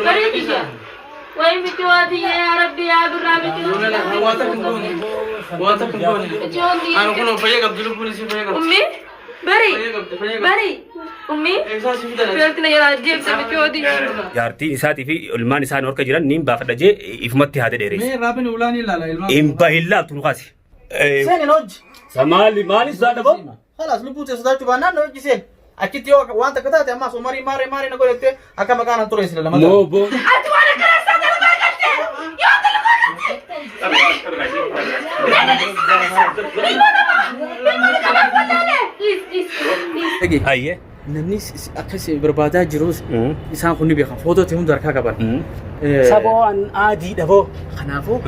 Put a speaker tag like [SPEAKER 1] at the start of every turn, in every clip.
[SPEAKER 1] Barii tiyya. Way micoo tiyya yaa rabbi yaa birraa micoo tiyya.
[SPEAKER 2] Waan takka hin goone. Waan takka hin goone.
[SPEAKER 1] Micoon tiyya.
[SPEAKER 2] Ani kun fayya qabdi lubbuun isii fayya qabdi.
[SPEAKER 1] Ummi bari
[SPEAKER 2] Fayya qabdi fayya qabdi.
[SPEAKER 1] bari ummi
[SPEAKER 2] Eegsaa si fidan.
[SPEAKER 1] beelti na jalaa jeebse micoo tiyya.
[SPEAKER 3] Jaartiin isaatii fi ilmaan isaan harka jiran niin baafadha jee ifumatti haada dheereesse.
[SPEAKER 2] Mee raabin ulaan ilaala ilmaan.
[SPEAKER 3] Hin bahin laatu nu kaasi.
[SPEAKER 4] Seeni na hojji.
[SPEAKER 3] Samaali maali sodaadha boo?
[SPEAKER 4] Kalaas lubbuu tee sodaachuu baannaan na hojji seen. Achitti yoo waan takka taate ammaas umarii maaree maaree na godhattee akka maqaa nan ture sila lamata.
[SPEAKER 3] Moo boo.
[SPEAKER 1] Ati waan akkana isaa dalagaa galte yoo dalagaa galte.
[SPEAKER 3] Ayyee.
[SPEAKER 2] Namni akka si barbaadaa jirus isaan kun ni beekan. Footoo ta'e hunda harkaa qaban.
[SPEAKER 3] Saboo an aadiidha boo.
[SPEAKER 2] Kanaafuu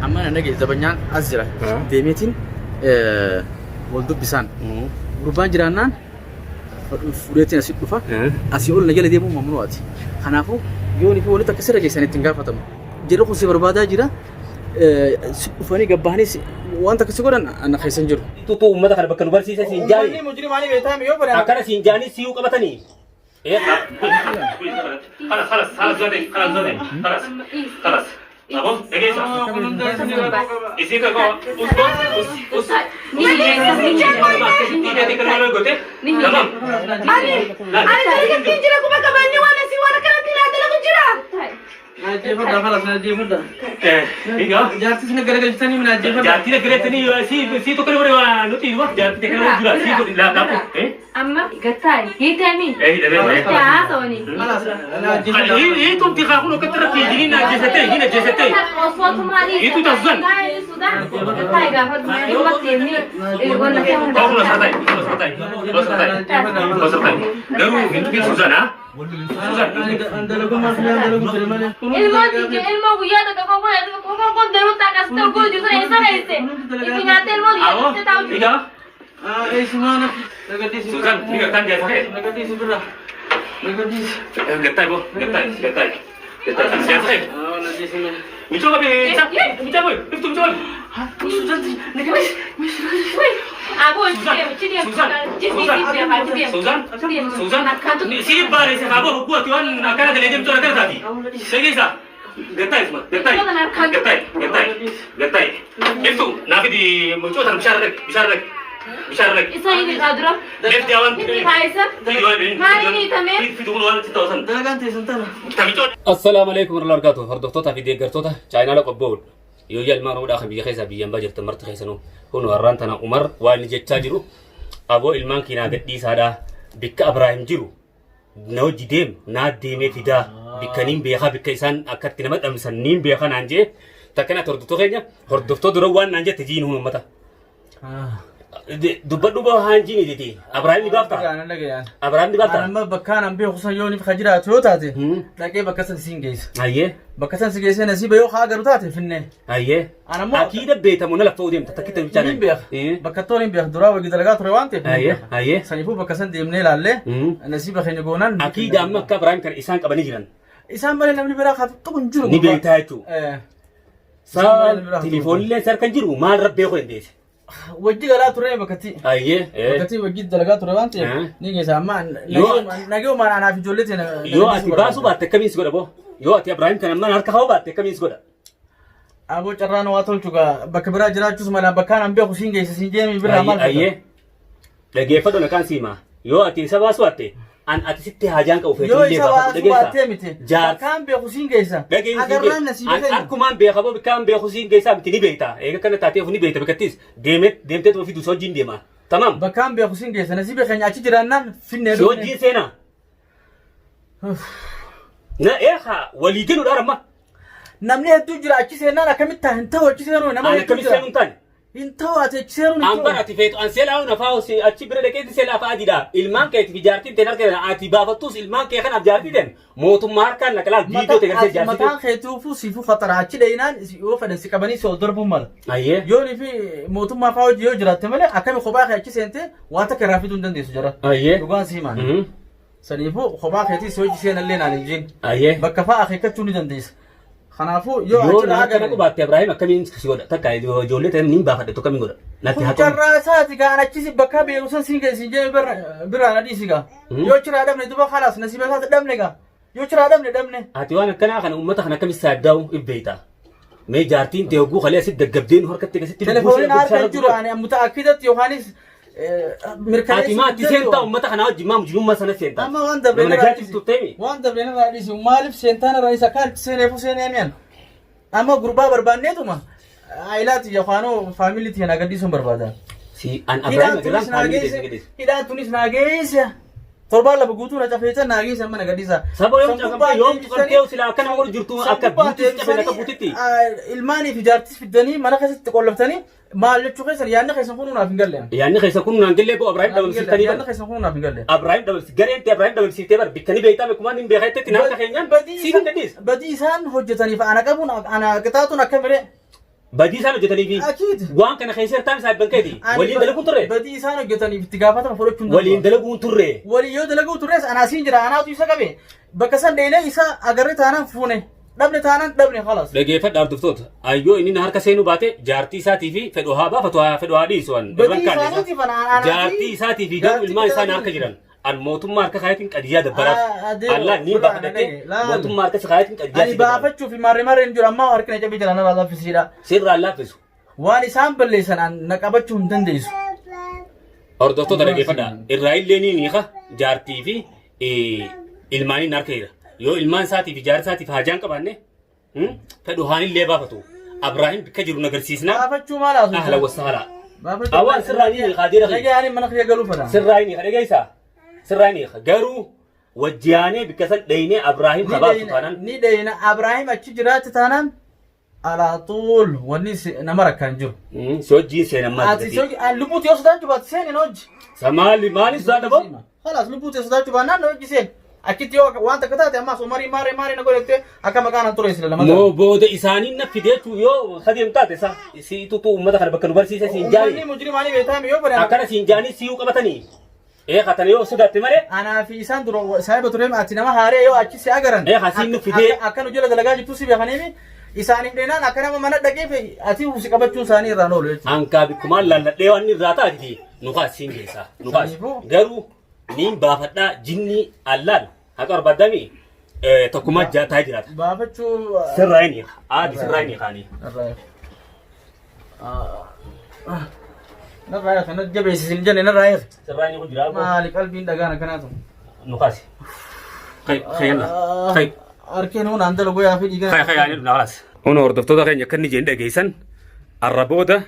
[SPEAKER 2] amma na dhagaye zabanyaan as jira. Deemeetiin wal dubbisaan. Gurbaan jiraannaan fudheetiin asii dhufa. Asii ol na jala deemuu mamnu'aati. Kanaafuu yoo ni fi walitti akka sirra geessan ittiin gaafatamu. Jarri kun si barbaadaa jira. Si dhufanii gabbahanii wanta akkasii godhan ana keessa hin jiru.
[SPEAKER 3] Tutu uummata kana bakka nu barsiise siin
[SPEAKER 4] Uummanni
[SPEAKER 3] jaani.
[SPEAKER 4] mujrimaanii beektaa yoo fedhan.
[SPEAKER 3] Akkana siin jaanii siyuu qabatanii.
[SPEAKER 5] خلاص خلاص خلاص زادي خلاص زادي خلاص خلاص أبو دقيقة إذا كذا أس أس أس تمام
[SPEAKER 1] Ani ani dalagaa jira kuma qabanni waan asii waan akkanatti naa dalagu jira.
[SPEAKER 2] Naajjeefadha kalas naajjeefadha.
[SPEAKER 5] Egaa
[SPEAKER 2] Jaartii sana garagalchitanii naajjeefadha.
[SPEAKER 5] jaartii dhaggeeffatanii si tokko nama nuti jaartii kana jira si godhi laafu.
[SPEAKER 1] Amma gattaa hiitanii.
[SPEAKER 5] Eh hidhamee.
[SPEAKER 1] Itti haasawanii.
[SPEAKER 2] Kalas naajjeefadha.
[SPEAKER 5] Hiitumti kaa kun akkatti irratti hidhanii naajjeessattee hin ajjeessattee. Hiitu taasisan. Kun osoo ta'e kun osoo ta'e kun osoo ta'e kun osoo ta'e garuu hin tuqin Suzana. Suzan.
[SPEAKER 1] Ilmoo tiyya ilmoo guyyaa tokko qofa qofa daruu taaqas ta'u goojuu sana eessa reesse? Itti nyaattee ilmoo tiyya
[SPEAKER 5] Awoo
[SPEAKER 1] keessatti taa'u jiru.
[SPEAKER 5] egaa
[SPEAKER 2] Eessumaana nagaddiisi.
[SPEAKER 5] Suzan ni kan jaartii.
[SPEAKER 2] Nagaddiisi birra. Nagaddiisi.
[SPEAKER 5] Gattai boo gattai gattai gattai jaartii. Michoo qabi michoo qabi iftu michoo qabi. Suzan Suzan si bareesse haa boo hogguu ati waan akkana galee deemtu akkana taati. Dhageessa gattai isma gattai gattai gattai gattai iftu naa fidi michoo tan bishaan dhaqi bishaan dhaqi bishaan dhaqi.
[SPEAKER 1] Isa inni kaa dura.
[SPEAKER 5] Lefti awan.
[SPEAKER 1] Inni kaa isa. Maali ni hiitamee?
[SPEAKER 5] Fidu kun waan itti ta'usan.
[SPEAKER 2] Dalagaan teessan tana.
[SPEAKER 5] Tamichoo.
[SPEAKER 3] Assalaamu alaikum warahmatullahi wabarakatuh. Hordoftoota fi deeggartoota chaayinaala qobboodha. Yoo ilmaan Oromoodhaa kan biyya keessaa biyyan baa jirtan marti keessanuu kun warraan tana Umar waan inni jechaa jiru aboo ilmaan keenyaa gadhiisaadhaa bikka Abraahim jiru na hojii deem naa deemee fidaa bikka niin beekaa bikka isaan akkatti nama dhamsan niin beekaa naan jee takkana hordoftoota keenya hordoftoota dura waan naan jette jiin hun ummata. Dubbadhu boo haan jiin iditi Abraahim ni baafta Abraahim ni baafta.
[SPEAKER 4] Amma bakkaan an beeku san yoo ka jiraatu yoo taate dhaqee bakka san siin geessa.
[SPEAKER 3] Ayyee
[SPEAKER 4] Bakka san si geessee nasiiba yoo haa garu taate finnee.
[SPEAKER 3] ayyee.
[SPEAKER 4] An ammoo
[SPEAKER 3] Akiida beekamu na lafa deemta takkitta bichaa.
[SPEAKER 4] Niin beeka. Bakka toon hin beeka duraa wagii dalagaa ture waan ta'eef. niin
[SPEAKER 3] Ayyee
[SPEAKER 4] beeka.
[SPEAKER 3] ayyee.
[SPEAKER 4] Saniifuu bakka san deemnee ilaallee nasiiba keenya goonaan.
[SPEAKER 3] Akiida amma akka Abrahaam kan isaan qabanii jiran
[SPEAKER 4] Isaan malee namni biraa haa qabu hin jiru.
[SPEAKER 3] ni beektaa jechuudha.
[SPEAKER 4] Eh,
[SPEAKER 3] Saa telefoonillee isaan kan jiru maal rabbee koo hin deesse.
[SPEAKER 4] Wajji galaa ture bakkatti.
[SPEAKER 3] Ayyee.
[SPEAKER 4] Bakkatti wajji dalagaa ture waan ta'eef ni geessa amma nagayumaan anaaf ijoollee teena.
[SPEAKER 3] Yoo ati baasuu baatte akkamiin si godha boo? Yoo ati Abrahaam kan amma harka kaa'uu baatte akkamiin si godha?
[SPEAKER 4] Aboo carraan waa tolchu gaa bakka biraa jiraachuus mala bakkaan an beeku siin geessa siin jeemi biraa maal
[SPEAKER 3] Ayyee. Dhageeffadhu nakaan siima. Yoo ati isa baasuu baatte an ati sitti haajaan qabu
[SPEAKER 4] Yoo
[SPEAKER 3] feetu
[SPEAKER 4] isa baasuu baattee miti
[SPEAKER 3] Jaarsa.
[SPEAKER 4] bakkaan beeku siin geessa.
[SPEAKER 3] Dhageenyi
[SPEAKER 4] Agarraan nasiiba keenya.
[SPEAKER 3] Akkumaan beeka boo bikkaan beeku siin geessaa miti ni beekta. Eega kana taatee of ni beekta bikkattis deemee deemtee tuma fidu si wajjin deema. Tamam.
[SPEAKER 4] Bakkaan beeku siin geessa nasiiba keenya achi jiraannaan finnee
[SPEAKER 3] Si wajjin seenaa. Na eegaa walii galuudhaan amma.
[SPEAKER 4] Namni hedduu jira achi seennaan akkamitti hin ta'u achi seenuu nama
[SPEAKER 3] Aan
[SPEAKER 4] hedduu
[SPEAKER 3] akkamitti
[SPEAKER 4] jira.
[SPEAKER 3] seenuu hin taane.
[SPEAKER 4] Hin ta'u ati achi seenuun hin
[SPEAKER 3] An bara
[SPEAKER 4] ta'u.
[SPEAKER 3] ati feetu an seelaa nafaa hosi achi bira dhaqeetti seelaa fa'aa didha. Ilmaan keetii fi jaartiin teen harka ati baafattus ilmaan kee kanaaf jaartii teen mootummaa harkaan naqalaa viidiyoo ta'e gartee jaartii
[SPEAKER 4] Mataan keetuufuu siifuu fatara achi dhayinaan yoo fedhan si qabanii si ol darbuun mala.
[SPEAKER 3] Ayyee.
[SPEAKER 4] Yoon fi mootummaa fa'aa hojii yoo jiraatte malee akkami kophaa kee achi seentee waan takka irraa fiduu hin dandeessu jara.
[SPEAKER 3] Ayyee.
[SPEAKER 4] Dhugaan si himaan. Saniifuu kophaa keetii si hojii seenallee naan hin jiin.
[SPEAKER 3] Ayyee.
[SPEAKER 4] Bakka fa'aa akeekkachuu ni dandeessa. Kanaafuu yoo
[SPEAKER 3] Yoo
[SPEAKER 4] achi
[SPEAKER 3] na harka
[SPEAKER 4] agarre.
[SPEAKER 3] naqu baatte Abrahaam akkamiin si godha? Takka ijoollee ta'e niin baafadhe tokko akkamiin godha? Natti
[SPEAKER 4] Kun
[SPEAKER 3] haa ta'u.
[SPEAKER 4] carraa isaati gaa achisi bakka beeku san siin geessin jee birraa na dhiisi gaa. Yoo achirraa dhabne duba kalaas nasiiba isaati dhabne gaa. Yoo chiraa dhabne dhabne.
[SPEAKER 3] Ati waan akkanaa kana uummata kana akkamitti saaddaa'u ibbeeyta. Mee jaartiin tee hogguu kalee asitti gaggabdeen harkatti akkasitti
[SPEAKER 4] Telefooniin harka hin jiru ani ammuta akkidatti yookaanis
[SPEAKER 3] Ati maa ati seentaa uummata kanaa wajjin maa mujrimummaa sana seentaa?
[SPEAKER 4] Amma waan dabre
[SPEAKER 3] Nama
[SPEAKER 4] irraa
[SPEAKER 3] najaachiftu ta'e.
[SPEAKER 4] Waan dabre irraa dhiisi maaliif seentaan irraa isa akka seeneefu seenee mi'an. Amma gurbaa barbaanneetuma aayilaati yookaanoo faamilii tiyya na gadhiisuun barbaada.
[SPEAKER 3] Si an Abrahaam
[SPEAKER 4] Hidhaan
[SPEAKER 3] agarraan
[SPEAKER 4] tunis naa
[SPEAKER 3] faamilii
[SPEAKER 4] geesse
[SPEAKER 3] teessee gadhiise.
[SPEAKER 4] hidhaan tunis naa geesse. Torbaan lama guutuu na cafeecha naa geesse amma na gadhiisa.
[SPEAKER 3] Saba yoom cafamtee yoom tuqamtee silaa akka nama godhu jirtu akka buutis cafeen akka buutitti.
[SPEAKER 4] Ilmaanii fi jaartis fiddanii mana keessatti qollaftanii maal jechuu keessan yaadni keessan kun naaf hin galle.
[SPEAKER 3] Yaadni keessa kun naan gallee boo Abrahaam dhabamsiiftanii
[SPEAKER 4] Yaadni
[SPEAKER 3] bar.
[SPEAKER 4] keessan kun naaf hin galle.
[SPEAKER 3] Abrahaam dhabamsi gareen ta'e Abrahaam dhabamsiiftee bar bikkanii beektaa beekumaan hin beekaa jettetti naan keenyaan siif hin gadhiis.
[SPEAKER 4] Badii isaan hojjetaniif ana qabuun ana qixaaxuun akka miree.
[SPEAKER 3] Badii isaan hojjetanii fi
[SPEAKER 4] Akiid.
[SPEAKER 3] waan kana keessa hirtaan isaa ebban keeti. Waliin dalaguun turre.
[SPEAKER 4] Badii isaan hojjetaniif itti gaafatama fudhachuu hin
[SPEAKER 3] Waliin dalaguun turre.
[SPEAKER 4] Waliin yoo dalaguu turres ana asiin jira anaatu isa qabe bakka san dheenee isa agarre taanaan fuune dhabne taanaan dhabne khalas.
[SPEAKER 3] Dhageeffadha hordoftoota. Ayyoo inni na harka seenuu baate jaartii isaatii fi fedhu haa baafatu haa fedhu haa dhiisu an.
[SPEAKER 4] Badii
[SPEAKER 3] Irraan kaane isaa.
[SPEAKER 4] isaaniitiif ana ana
[SPEAKER 3] Jaartii isaatii fi garuu ilmaan isaa na harka jiran. An mootummaa harka kaayatiin qadiyyaa dabbaraaf. Allah ni baafadhattee mootummaa harka kaayatiin qadiyyaa
[SPEAKER 4] Ani
[SPEAKER 3] si dabbaraaf.
[SPEAKER 4] baafachuu fi maarree maarreen jiru ammaa harkina cabee jira narraa laaffisiidha.
[SPEAKER 3] Sirraan laaffisu.
[SPEAKER 4] Waan isaan balleessan an na qabachuu hin dandeessu.
[SPEAKER 3] Hordoftoota dhageeffadha. Irraa illee ni niika jaartii fi ilmaaniin harka jira. Yoo ilmaan isaatii fi jaartii isaatiif haajaan qabaanne fedhu haanillee baafatu. Abrahiim bikka jiru nagarsiisnaa.
[SPEAKER 4] Baafachuu maal haasofta?
[SPEAKER 3] Ahla wasahala.
[SPEAKER 4] Baafachuu.
[SPEAKER 3] Awwaan sirraa ni hiika adeera kiyya.
[SPEAKER 4] Dhagee ani mana kiyya galuu fedha.
[SPEAKER 3] Sirraa ni hiika dhageessaa. Sirraa ni hiika garuu wajjiyaanee bikka san dhaynee Abrahiim kabaatu taanaan.
[SPEAKER 4] Ni dheeyna Abrahiim achi jiraate taanaan alaa tuul wanni nama rakkaan jiru.
[SPEAKER 3] Si wajjiin seenan maal
[SPEAKER 4] Ati si hojii lubbuuti yoo sodaachuu baate seen hin hojji.
[SPEAKER 3] Samaali maaliif sodaadha boo?
[SPEAKER 4] Khalas lubbuuti yoo sodaachuu baannaan na hojji seen. Achitti yoo waan takka taate ammaas umarii maaree maaree na godhatte akka maqaa nan xureessine lama.
[SPEAKER 3] Moo booda isaaniin na fidee jechuu yoo sadeem taate sa si tutu uummata kana bakka nu barsiise siin
[SPEAKER 4] Uummanni
[SPEAKER 3] jaanii.
[SPEAKER 4] mujrimaanii beektaami yoo fedhan.
[SPEAKER 3] Akkana siin jaanii siyuu qabatanii. Ee katana yoo sodaatte malee.
[SPEAKER 4] Anaa fi isaan dura saahiba turee ati nama haaree yoo achi si agaran.
[SPEAKER 3] Ee, hasiin nu fidee.
[SPEAKER 4] Akka nu jala dalagaa jirtu si beekaniimi isaaniif dheenaan akka nama mana dhaqeef ati si qabachuun isaanii irraan oolu jechuudha.
[SPEAKER 3] Hankaa bikkumaan laalladhee waan irraa taatiti nu kaas siin geessaa nu kaas.
[SPEAKER 4] Saniifuu.
[SPEAKER 3] Garuu niin baafadhaa jinnii allaan haqa barbaadami tokkummaa jaataa jiraata.
[SPEAKER 4] Baafachuu.
[SPEAKER 3] Sirraa hin hiika. Aadi sirraa hin hiikaanii.
[SPEAKER 4] Narraa. Narraa kana jabeessi hin jenne narraa eega.
[SPEAKER 3] Sirraa hin hiiku jira.
[SPEAKER 4] Maali qalbiin dhagaan akkanaa tun.
[SPEAKER 3] Nu kaasi. Kai kai yalla. Kai.
[SPEAKER 4] Harkeen hun aan dalagu yaa fi dhiigaa.
[SPEAKER 3] Kai kai yaani dhufna kaas. Kun hordoftoota keenya akka inni jeen dhageessan arra booda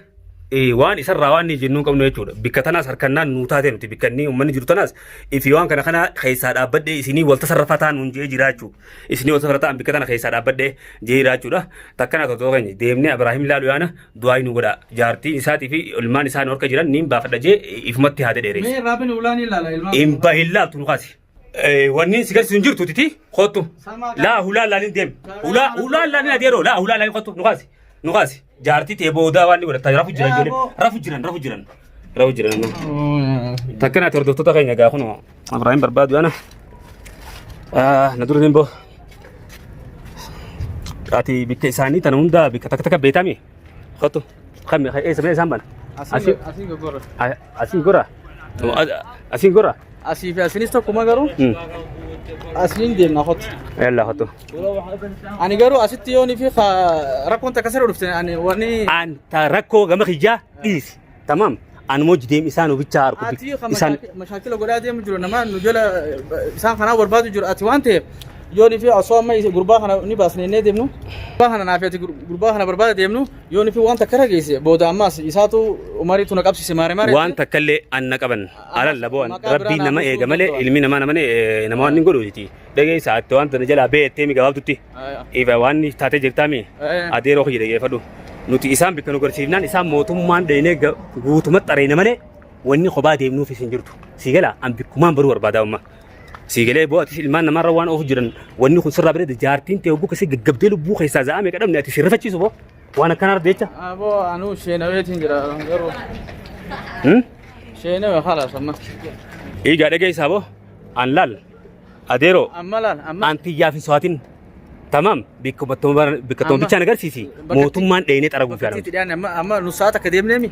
[SPEAKER 3] waan isarraa waan inni jennuu qabnu jechuudha. Bikka tanaas harkannaan nuu taate nuti bikka inni uummanni jiru tanaas ifi waan kana kana keessaa dhaabbadhee isinii wal tasarrafataa nuun jee jira jechuudha. Isinii wal tasarrafataa bikka tana keessaa dhaabbadhee jee jira jechuudha. Takkana hordoftoota keenya deemnee Abrahaam ilaalu yaana du'aa nu godha. Jaartiin isaatii fi ilmaan isaa nu harka jiran niin baafadha jee ifumatti haadha dheereessa.
[SPEAKER 4] Mee raabin ulaan ilaala ilmaan.
[SPEAKER 3] Hin bahin laaltu nu kaasi. Wanni si garsiisu hin jirtu titi kottu. Laa hulaa laalin deem. Hulaa hulaa laalin adeeroo laa hulaa laalin kottu nu kaasi. Nu kaasi. Jaartii tee boodaa waan ni godhatta rafu jiran ijoollee rafu jiran rafu jiran. Rafu jiran amma. Takkanaati hordoftoota keenya gaa kunoo Abrahaam barbaadu yaana. Na dura deem boo. Ati bikka isaanii tana hundaa bikka takka takka beekami. Kottu. Kami eessa mee isaan bana?
[SPEAKER 4] Asii gogorra.
[SPEAKER 3] Asiin gora. Asiin gora.
[SPEAKER 4] Asii fi asiinis tokkuma garuu asiin deemna kottu.
[SPEAKER 3] Yalla kottu.
[SPEAKER 4] Ani garuu asitti yoonii fi rakkoon takka sirra dhufte ani wanni.
[SPEAKER 3] Anta rakkoo gama kiyyaa dhiisi. Tamaam. Anmoo jideem isaan hubichaa harku.
[SPEAKER 4] Ati
[SPEAKER 3] Isaan
[SPEAKER 4] mashaakila godhaa deemu jiru nama nu jala isaan kanaa barbaadu jiru ati waan ta'eef yoonii fi osoo amma gurbaa kana ni baasne innee deemnu gurbaa kana naaf ati gurbaa kana barbaada deemnu yoonii fi waan takka rageesse booda ammaas isaatu umariitu na qabsiise maare maare.
[SPEAKER 3] waan takka illee anna qaban alal laboon
[SPEAKER 4] Maqaa biraa
[SPEAKER 3] rabbiin nama
[SPEAKER 4] naaf
[SPEAKER 3] eega
[SPEAKER 4] buusuu
[SPEAKER 3] malee
[SPEAKER 4] danda'u.
[SPEAKER 3] ilmi namaa nama nama waan hin godhu jechi dhageessa ati waan tana jalaa beettee mi gabaabdutti ifa waan taatee jirtaami adeeroo kiyya dhageeffadhu nuti isaan bikka nu garsiifnaan isaan mootummaan dheenee guutumatti areena malee wanni kophaa deemnuuf isin jirtu sii gala an bikkumaan baruu barbaadaa umma sii galee boo atis ilmaan namaarra waan oofu jiran wanni kun sirraa bareeda jaartiin ta'e hogguu keessi gaggabdee lubbuu keessaa za'aa meeqa dhabne ati sirrifachiisu boo waan akkanaa jecha.
[SPEAKER 4] Aboo anuu sheenaweetiin jira garuu sheenawe khalaas amma.
[SPEAKER 3] Egaa dhageessaa boo an laal adeeroo
[SPEAKER 4] Amma laal amma.
[SPEAKER 3] an tiyyaaf hin so'atin tamaam bikka
[SPEAKER 4] Amma-
[SPEAKER 3] bichaan agarsiisi mootummaan dheenee xaraguuf
[SPEAKER 4] Bakka
[SPEAKER 3] yaalamu.
[SPEAKER 4] itti dhiyaanne amma amma nu sa'a takka deemneemi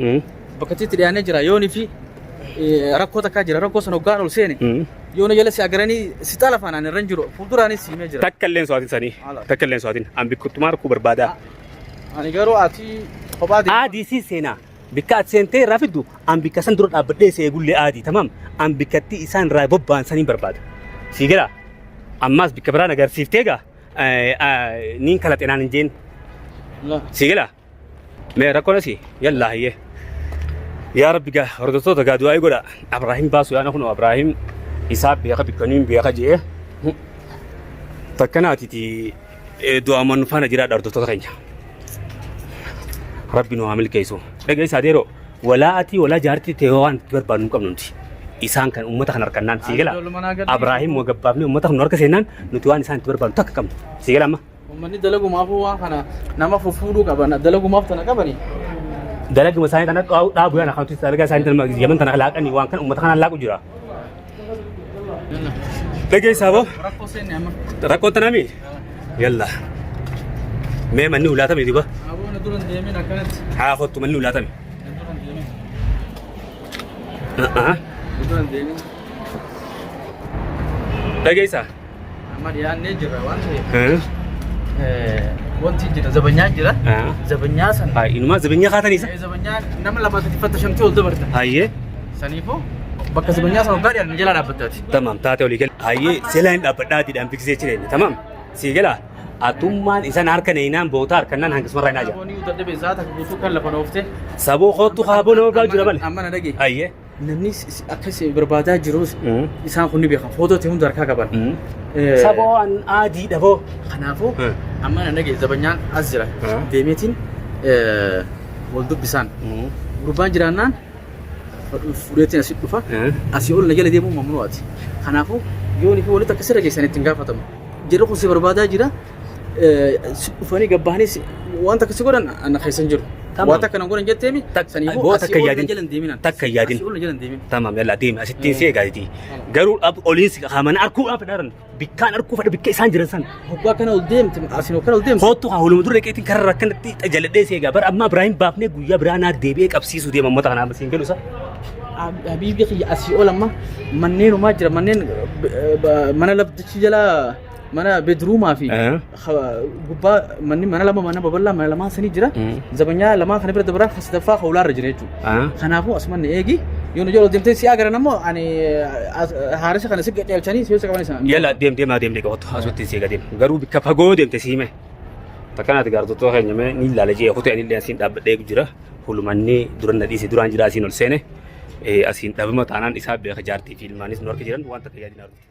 [SPEAKER 4] bakka itti dhiyaannee jira yoonii fi rakkoo takkaa jira rakkoo sana hoggaan ol seene Yoo na jala si agaranii si xalafaan ani irra hin jiru. Fuulduraanis si himee jira.
[SPEAKER 3] Takka illee hin so'atin sanii. Takka illee hin so'atin. An bikkuttumaa arkuu barbaada.
[SPEAKER 4] Ani garuu ati kophaa deemta.
[SPEAKER 3] Aadii si seenaa. Bikka ati seentee irraa fiddu an bikka san dura dhaabbadhee si eegullee aadii tamaam. An bikkattii isaan irraa bobba'an saniin barbaada. Sii galaa? Ammaas bikka biraa na agarsiiftee gaa niin kalaxe naan hin jeen. Sii galaa? Mee rakkoon asii yallaa hayyee. Yaa Rabbi gaa hordoftoota gaa du'aa'ii godha. Abraahim baasu yaana kunoo Abraahim isaa beeka bikkaniin beeka je'ee. Takkanaatiti du'aamaan nu faana jiraadha hordoftoota keenya. Rabbi nu haa milkeessu. Dhageessaa deeroo walaa ati walaa jaartii ta'e waan itti barbaadnu hin qabnu nuti. Isaan kan uummata kan harkannaan sii gala. Abraahim wagabbaafnee uummata kan nu harka seennaan nuti waan isaan itti barbaadnu takka qabnu. Sii gala amma.
[SPEAKER 4] Uummanni dalagumaafuu waan kana nama fuffuudhuu qaban dalagumaaf tana qabani.
[SPEAKER 3] Dalaguma isaanii tana dhaabu yaana kan dalagaa isaanii tana yaman tana laaqanii waan kan uummata kanaan laaqu jira. Dhageessaa boo.
[SPEAKER 4] Rakkoo seenne amma.
[SPEAKER 3] Rakkoon tanami? Yalla. Mee manni ulaatame duba.
[SPEAKER 4] Aboo na dura hin deemin akkanatti.
[SPEAKER 3] Haa kottu manni ulaatame.
[SPEAKER 4] Na dura hin deemin. Na dura hin deemin.
[SPEAKER 3] Dhageessaa.
[SPEAKER 4] Amma dhiyaannee jirra waan ta'eef. Wanti jira zabanyaa jira. Zabanyaa san.
[SPEAKER 3] Inumaa zabanyaa kaatanii isa.
[SPEAKER 4] Zabanyaa nama lama sadi fatta shantii ol dabarta.
[SPEAKER 3] Hayyee.
[SPEAKER 4] Saniifuu bakka zabanyaa san hoggaa dhiyaanne jalaa dhaabbattaati.
[SPEAKER 3] Tamam taate olii gala. Hayyee seelaa hin dhaabbadhaatiidhaan fiksee jireenya. Tamam sii gala. Atummaan isan harka neeyinaan boota harkannaan hanqisumarraa hin ajaa.
[SPEAKER 4] Aboonii dadhabee sa'a takka guutuu kan lafa dhoofte.
[SPEAKER 3] Saboo kottu kaaboo nama biraa jira malee.
[SPEAKER 4] Amma na dhagee.
[SPEAKER 3] Hayyee.
[SPEAKER 4] Namni akka isin barbaadaa jirus isaan kun ni beekan. Footoo ta'e hunda harkaa qaban.
[SPEAKER 3] Saboo an aadii dhaboo.
[SPEAKER 4] Kanaafuu amma na dhagaye zabanyaan as jira. Deemeetiin wal dubbisaan. Gurbaan jiraannaan fudheetiin asii dhufa. Asii ol na jala deemuu mamnu'aati. Kanaafuu yoo fi walitti akka sirra geessan ittiin gaafatamu. Jarri kun si barbaadaa jira. Si dhufanii gabbahanii wanta akkasii godhan ana keessa hin jiru.
[SPEAKER 3] Tamam.
[SPEAKER 4] Wanta akkana godhan jetteemi saniifuu
[SPEAKER 3] boo
[SPEAKER 4] asii
[SPEAKER 3] takka
[SPEAKER 4] ol na
[SPEAKER 3] yaadin.
[SPEAKER 4] jala hin deeminaan.
[SPEAKER 3] Takka yaadin.
[SPEAKER 4] Asii ol na jala hin deemin.
[SPEAKER 3] Tamam yalla deemi asittiin si eegaati. Garuu ab oliin si qaamana arguudhaaf fedharan bikkaan arguu fedha bikka isaan jiran san.
[SPEAKER 4] Hogguu akkana ol deemte asiin hoggana ol deemte.
[SPEAKER 3] Kottu haa holuma dura qeetiin karra akkanatti jaladhee si eegaa bara amma Ibraahim baafnee guyyaa biraa naa deebi'ee qabsiisuu deema ummata kanaa siin galu isa.
[SPEAKER 4] Habiibi kiyya asii ol amma manneenumaa jira manneen mana laftichi jala mana bedruumaa fi gubbaa manni mana lama mana babal'aa mana lamaan sanii jira. Zabanyaa lamaan kana bira dabaraa kan sadaffaa hawlaarra jira jechuudha. Kanaafuu asuma na eegi yoo nu jala deemtee si agaran ammoo ani haarisa kana si gadheelchanii si qaban isa.
[SPEAKER 3] Yala deem deemaa deem deeqa kottu asutti si eega deem garuu bikka fagoo deemte si hime. Takkanaati gaartotoo keenya mee ni ilaala jee kutee anillee asiin dhaabbadhee jira. Hulumanni duran na dhiise duraan jira asiin ol seene asiin dhabama taanaan isaa beeka jaartii fi ilmaanis nu harka jiran waan takka yaadin arguuf.